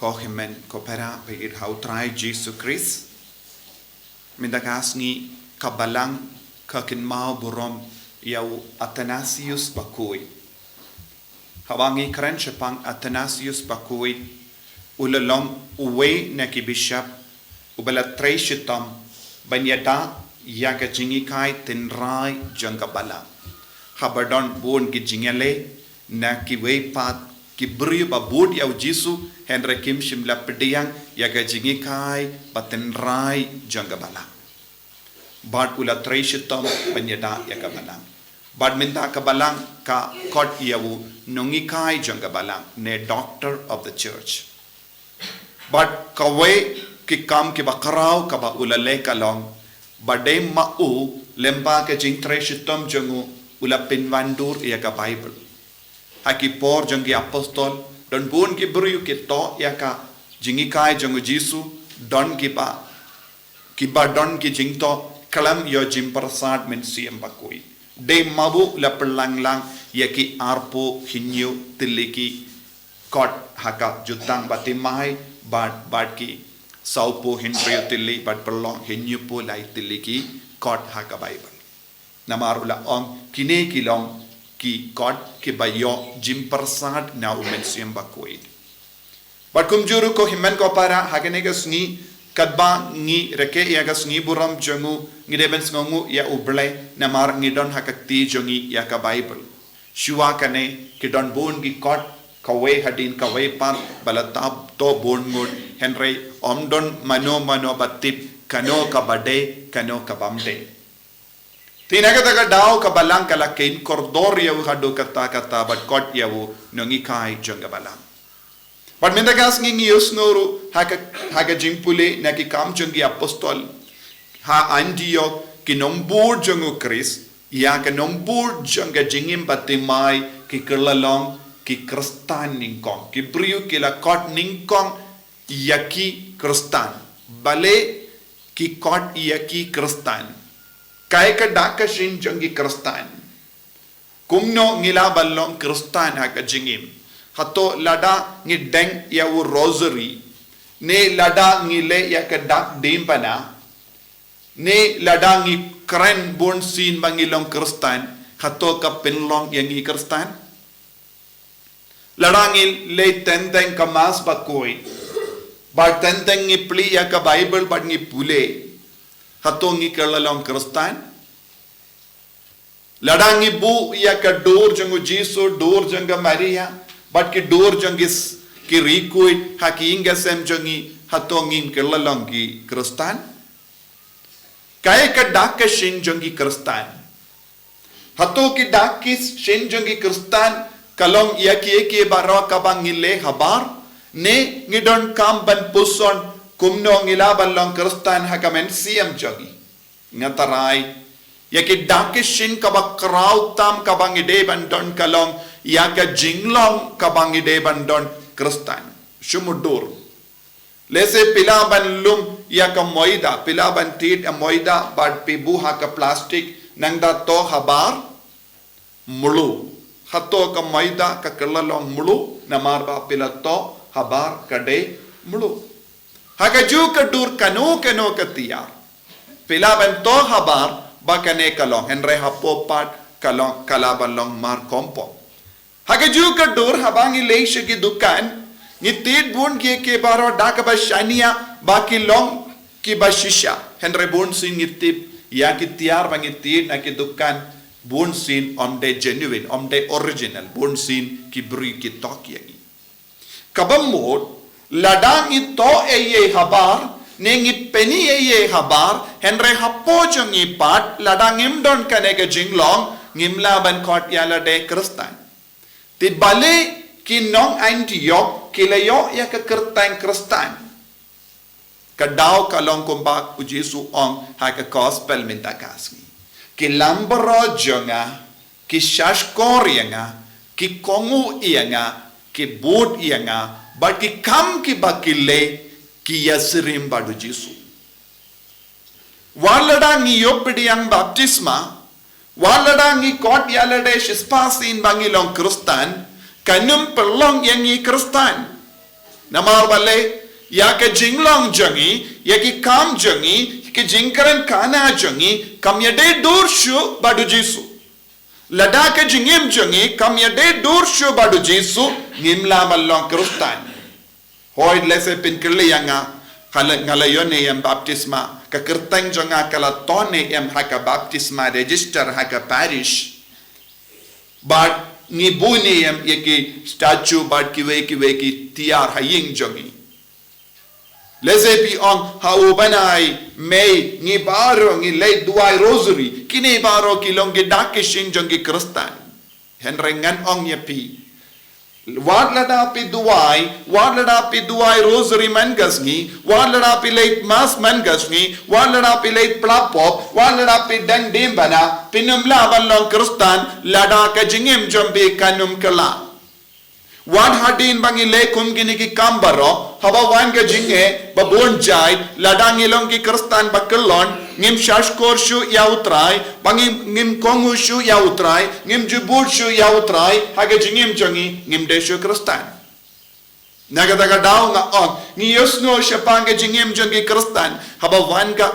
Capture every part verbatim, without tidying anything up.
Ko hynmen ko para ba ïeit ha u Trai Jisu Khrist. Mynta ka sngi ka Balang ka kynmaw burom ïa u Athanasius Bakhuid. Haba ngi kren shaphang Athanasius Bakhuid, u la long uwei na ki bishop uba la trei shitom ban ïada ïa ka jinghikai tynrai jong ka Balang. Haba don bun ki jingïaleh na kiwei pat ki briew ba bud ïa u Jisu, hynrei kim shym la pdiang ïa ka jinghikai ba tynrai jong ka Balang. Bad u la trei shitom ban ïada ïa ka Balang. Bad mynta ka Balang ka khot ïa u nonghikai jong ka Balang, ne doctor of the church. Bad kawei ki kam kiba khraw kaba u la leh ka long ba dei ma u, lyngba ka jingtrei shitom jong u, u la pynwandur ïa ka Baibl. Ha ki por jong ki apostol, don bun ki briew ki toh ïa ka jinghikai jong u Jisu, don kiba, kiba don ki jingtoh khlem ïoh jingpyrsad Mynsiem Bakhuid. Dei ma u la pynlang lang ïa ki arphew hynñiew tylli ki kot ha ka Jutang Bathymmai, bad, bad ki sawphew hynriew tylli, bad pynlong hynñiewphew lai tylli ki kot ha ka Baibl. Namar u la ong kine ki long ki kot kiba ïoh jingpyrsad na u Mynsiem Bakhuid. Bad kumjuh ruh ko hynmen ko para, ha kane ka sngi, katba ngi rakhe ïa ka sngi burom jong u, ngi dei ban sngewnguh ïa U Blei namar ngi don ha ka kti jong ngi ïa ka Baibl. Shuwa kane ki don bun ki kot, kawei hadien kawei pat ba la tap toh bun ngut, hynrei ym don mano mano ba tip kano kaba dei, kano ka bym dei. Te na kata ka daw ka Balang ka la kheiñ kordor ïa u haduh katta katta bad khot ïa u nonghikai jong ka Balang. Bad mynta ka sngi ngi ïohsngew ruh ha ka, ha ka jingpule na Ki Kam jong ki Apostol, ha Antiok ki nongbud jong u Khrist, ïa ka nongbud jong ka jingim bathymmai ki kylla long ki Khristan nyngkong. Ki briew ki la khot nyngkong ïa ki Khristan. Balei ki khot ïa ki Khristan? Kaei ka dak ka shin jong ki Khristan? Kumno ngi lah ban long Khristan ha ka jingim? Hato lada ngi deng ïa u rosary, ne lada ngi leh ïa ka dak diengphna, ne lada ngi kren bunsien ba ngi long Khristan, hato ka pynlong ïa ngi Khristan? Lada ngi leit teng teng ka Mass bakhuid, bad teng teng ngi plie ïa ka Baibl bad ngi pule, hato ngi kylla long Khristan? Lada ngi buh ïa ka dur jong u Jisu, dur jong ka Maria, bad ki dur jong ki s-, ki riewkhuid ha ki ïing ki sem jong ngi, hato ngin kylla long ki Khristan? Kaei ka dak ka shin jong ki Khristan? Hato ki dak ki shin jong ki Khristan ka long ïa kiei kiei baroh kaba ngi leh habar? Ne ngi donkam ban puson kumno ngi lah ban long Khristan ha ka mynsiem jong ngi? Nga tharai ïa ki dak ki shin kaba khraw tam kaba ngi dei ban don ka long ïa ka jinglong kaba ngi dei ban don Khristan. Shu mutdur. Lehse phi lah ban lum ïa ka moida, phi lah ban tied ïa moida bad phi buh ha ka plastik, nangta toh habar? Mluh. Hato ka moida ka kylla long mluh namar ba phi la toh habar ka dei mluh? Ha kajuh ka dur kano kano ka tiar, phi lah ban toh habar ba kane ka long, hynrei hapoh pat ka long, ka lah ban long mar kompong. Ha kajuh ka dur haba ngi leit sha ki dukan, ngi tied bun kiei kiei baroh da kaba shaniah ba ki long kiba shisha, hynrei bunsien ngi tip ïa ki tiar ba ngi tied na ki dukan bunsien ym dei genuine, ym dei original, bunsien ki briew ki tok ïa ngi. Kaba mut, lada ngi toh ei ei habar, ne ngi pyni ei ei habar, hynrei hapoh jong ngi pat, lada ngim don kane ka jinglong, ngim lah ban khot ïa lade Khristan. Te balei ki nong Antiok ki la ïoh ïa ka kyrteng Khristan? Ka daw ka long kumba u Jisu ong ha ka gospel mynta ka sngi. Ki langbrot jong nga ki shahshkor ïa nga, ki kohnguh ïa nga, ki bud ïa nga, bad ki kam kiba ki leh ki ïasyriem bad u Jisu. Wat lada ngi ïoh pdiang baptisma, wat lada ngi khot ïa lade shispah sien ba ngi long Khristan, kan ym pynlong ïa ngi Khristan. Namar balei, ïa ka jinglong jong ngi, ïa ki kam jong ngi, ki jingkren kana jong ngi, kam ïadei dur shuh bad u Jisu. Lada ka jingim jong ngi, kam ïadei dur shuh bad u Jisu, ngim lah ban long Khristan. Hooid lehse phin kylli ïa nga, nga la ïoh ne em baptisma, ka kyrteng jong nga ka la ton ne em ha ka baptisma register ha ka parish. Bad ngi buh ne em ïa ki statue bad kiwei kiwei ki tiar ha ïing jong ngi. Lehse phi ong ha u bnai May ngi baroh ngi leit duwai rosary, kine baroh ki long ki dak ki shin jong ki Khristan. Hynrei ngan ong ïa phi, wat lada phi duwai, wat lada phi duwai rosary man ka sngi, wat lada phi leit mass man ka sngi, wat lada phi leit pla pop, wat lada phi dang dieng bana, phin ym lah ban long Khristan lada ka jingim jong phi kan ym kylla. Wat hadien ba ngi leh kum kine ki kam baroh, haba wan ka jingeh ba bun jait, lada ngi long ki Khristan ba kyllon, ngim shahshkor shuh ïa u Trai, ba ngim, ngim kohnguh shuh ïa u Trai, ngim ju bud shuh ïa u Trai ha ka jingim jong ngi, ngim dei shuh Khristan. Na kata ka daw nga ong, ngi ïohsngew shaphang ka jingim jong ki Khristan, haba wan ka,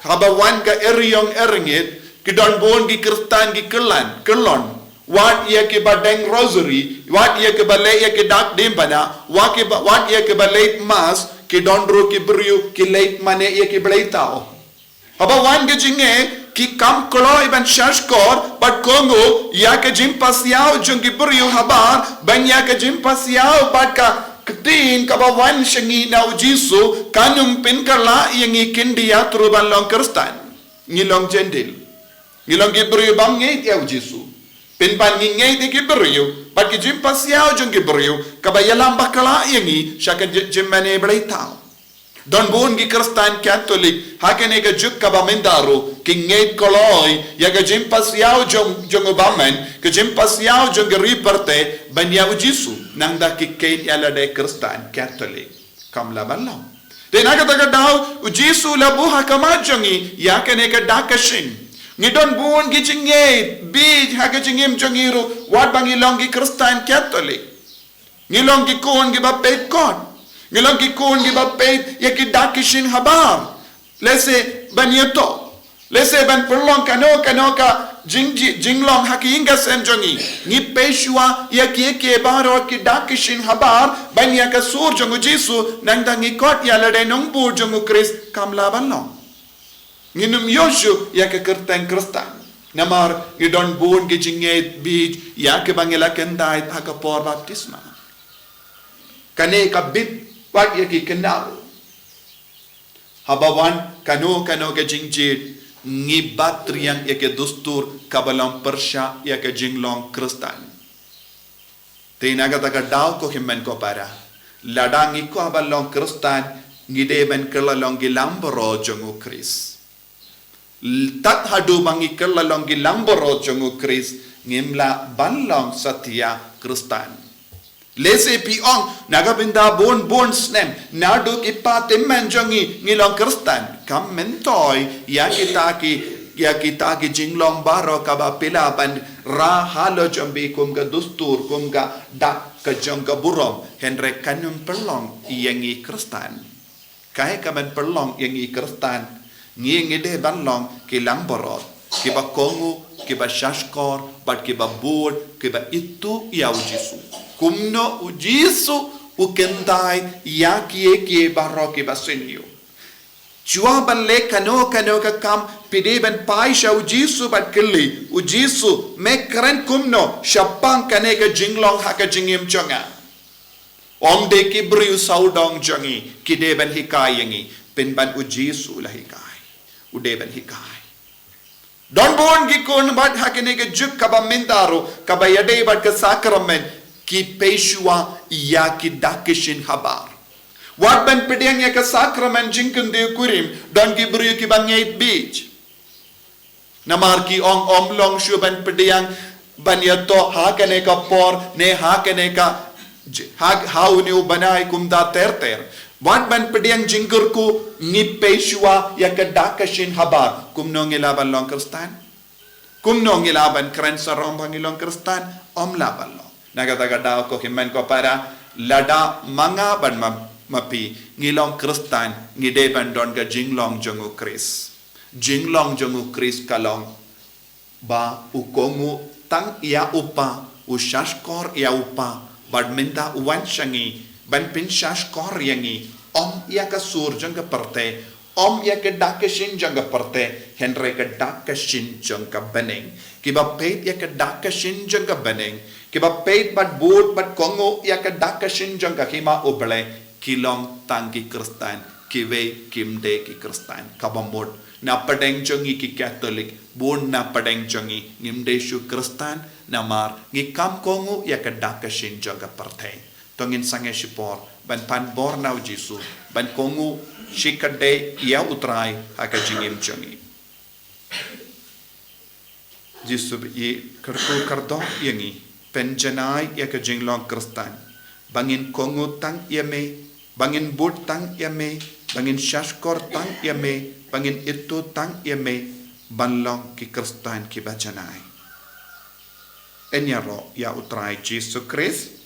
haba wan ka eriong erngit, ki don bun ki Khristan ki kyllon, kyllon. Wat ïa kiba deng rosary, wat ïa kiba leh ïa ki dak dieng bana, wat kiba, wat ïa kiba leit mass, ki don ruh ki briew ki leit mane ïa ki bleithaw. Haba wan ka jingeh, ki kam kloi ban shahshkor bad kohnguh ïa ka jingpasiaw jong ki briew habar, ban ïa ka jingpasiaw bad ka ktien kaba wan sha ngi na u Jisu, kan ym pynkylla ïa ngi, kin da ïathuh ban long Khristan. Ngi long Jentil. Ngi long ki briew bym ngeit ïa u Jisu. Pynban ngi ngeit ïa ki briew bad ki jingpasiaw jong ki briew, kaba ïalam bakla ïa ngi sha ka jingmane bleithaw. Don bun ki Khristan Katholik ha kane ka juk kaba mynta ruh ki ngeit kloi ïa ka jingpasiaw jong, jong u bymman, ka jingpasiaw jong ka ri pyrthei, ban ïa u Jisu, nangta ki kheiñ ïa lade Khristan Katholik. Kam lah ban long. Te na kata ka daw, u Jisu la buh ha khmat jong ngi ïa kane ka dak ka shin. Ngi don bun ki jingngeit bieit ha ka jingim jong ngi ruh, wat ba ngi long ki Khristan Katholik. Ngi long ki khun kiba peit kot. Ngi long ki khun kiba peit ïa ki dak ki shin habar. Lehse ban ïathuh. Lehse ban pynlong kano kano ka jing, jing, jinglong ha ki ïing ka sem jong ngi. Ngi peit shuwa ïa ki, ïa ki baroh ki dak ki shin habar, ban ïa ka sur jong u Jisu, nangta ngi kot ïa lade nongbud jong u Khrist, kam lah ban long. Ngin ym ïoh shuh ïa ka kyrteng Khristan. Namar ngi don bun ki jingngeit bieit ïa kiba ngi la kyntait ha ka por baptisma. Kane ka bit wat ïa ki kynnoh. Haba wan kano kano ka jingjied, ngi bat riang ïa ka dustur kaba long pyrshah ïa ka jinglong Khristan. Te na kata ka daw ko hynmen ko para, lada ngi kwah ban long Khristan, ngi dei ban kylla long ki langbrot jong u Khrist. Tad haduh ba ngi kylla long ki langbrot jong u Khrist, ngim lah ban long satia Khristan. Lehse phi ong, na ka bynta bun bun snem, naduh ki patynmen jong ngi, ngi long Khristan. Kam myntoi ïa kita ki, ïa kita ki jinglong baroh kaba phi lah ban rah halor jong phi kum ka dustur, kum ka dak ka jong ka burom, hynrei kan ym pynlong ïa ngi Khristan. Kaei kaban pynlong ïa ngi Khristan? Ngi, ngi dei ban long ki langbrot, kiba kohnguh, kiba shahshkor bad kiba bud, kiba ithuh ïa u Jisu. Kumno u Jisu u kyntait ïa kiei kiei baroh kiba sniew. Shuwa ban leh kano kano ka kam, phi dei ban phai sha u Jisu bad kylli, u Jisu, me kren kumno shaphang kane ka jinglong ha ka jingim jong nga. Ym dei ki briew sawdong jong ngi ki dei ban hikai ïa ngi, pynban u Jisu u la hikai. U dei ban hikai. Don bun ki khun bad ha kane ka juk kaba mynta ruh, kaba ïadei bad ka sakramen, ki peit shuwa ïa ki dak ki shin habar. Wat ban pdiang ïa ka sakramen jingkyndit kurim, don ki briew kiba ngeit bieit. Namar ki ong ym long shuh ban pdiang ban ïathuh ha kane ka por ne ha kane ka j-, ha, ha une u bnai kumta ter ter. Wat ban pdiang jingkyrkhu, ngi peit shuwa ïa ka dak ka shin habar. Kumno ngi lah ban long Khristan? Kumno ngi lah ban kren sarong ba ngi long Khristan? Ym lah ban long. Na kata ka daw ko hynmen ko para, lada ma nga bad ma, Ma phi, ngi long Khristan, ngi dei ban don ka jinglong jong u Khrist. Jinglong jong u Khrist ka long ba u kohnguh tang ïa u Pa, u shahshkor ïa u Pa, bad mynta u wan sha ngi ban pynshahshkor ïa ngi, ym ïa ka sur jong ka pyrthei, ym ïa ka dak ka shin jong ka pyrthei, hynrei ka dak ka shin jong ka bneng. Kiba peit ïa ka dak ka shin jong ka bneng, kiba peit bad bud bad kohnguh ïa ka dak ka shin jong ka hima U Blei, ki long tang ki Khristan, kiwei kim dei ki Khristan. Kaba mut, na pdeng jong ngi ki Katholik, bun na pdeng jong ngi ngim dei shuh Khristan, namar ngi kam kohnguh ïa ka dak ka shin jong ka pyrthei. To ngin sangeh shipor ban pan bor na u Jisu, ban kohnguh shikatdei ïa u Trai ha ka jingim jong ngi. Jisu ba ïeit, kyrkhu kyrdoh ïa ngi, pynjanai ïa ka jinglong Khristan, ba ngin kohnguh tang ïa me, ba ngin bud tang ïa me, ba ngin shahshkor tang ïa me, ba ngin ithuh tang ïa me, ban long ki Khristan kiba janai. Yn ïaroh ïa u Trai Jisu Khrist.